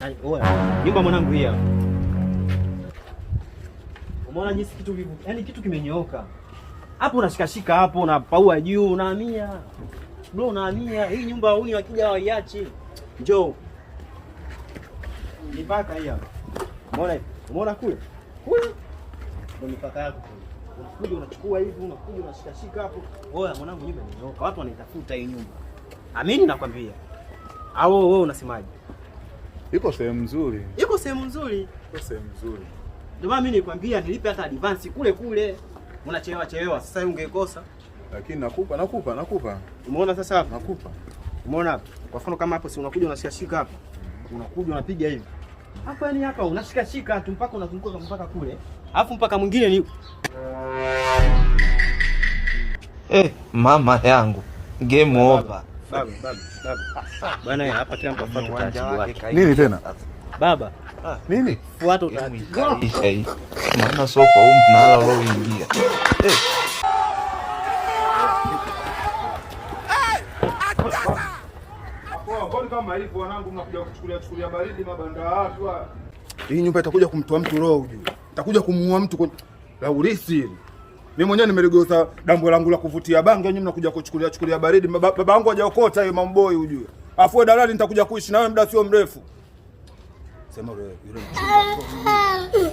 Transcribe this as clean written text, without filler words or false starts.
Oya, nyumba mwanangu hii hapa. Umeona jinsi kitu kilivyo? Yaani kitu kimenyooka. Hapo unashikashika hapo unapaua juu unahamia. Bro unahamia. Hii nyumba wauni wakija waiache. Njoo. Mipaka hii hapa. Umeona hivi? Umeona kule? Kule. Ndio mipaka yako kule. Unakuja unachukua hivi, unakuja unashikashika hapo. Oya mwanangu, nyumba imenyooka. Watu wanaitafuta hii nyumba. Amini nakwambia. Au wewe unasemaje? Iko sehemu nzuri. Iko sehemu nzuri. Iko sehemu nzuri. Ndio maana mimi nilikwambia nilipe hata advance kule kule. Unachelewa chelewa, sasa ungekosa. Lakini nakupa nakupa nakupa. Umeona sasa hapa? Nakupa. Umeona hapa? Kwa mfano kama hapo si unakuja unashikashika hapa. Unakuja unapiga hivi. Hapa yani hapa unashikashika tu mpaka unazunguka mpaka kule. Alafu mpaka mwingine ni Mama yangu game over. Baba, baba, baba. Bwana hapa kila mtu afuate utaratibu wake. Nini tena? Baba, Nini? fuata utaratibu. Ikaisha hii. Maana sio kwa huu mnala ulioingia. Mbona kama hivyo wanangu mnakuja kuchukulia chukulia baridi mabanda ya watu haya? Hii nyumba itakuja kumtoa mtu roho ujue. Itakuja kumuua mtu kwa la urisi hili. Mimi mwenyewe nimeligoza dambo langu la kuvutia bangi, nyinyi mnakuja kuchukulia chukulia baridi. Baba yangu hajaokota hiyo mamboi ujue. Afu wewe dalali nitakuja kuishi na wewe muda sio mrefu. Sema wewe yule mchumba.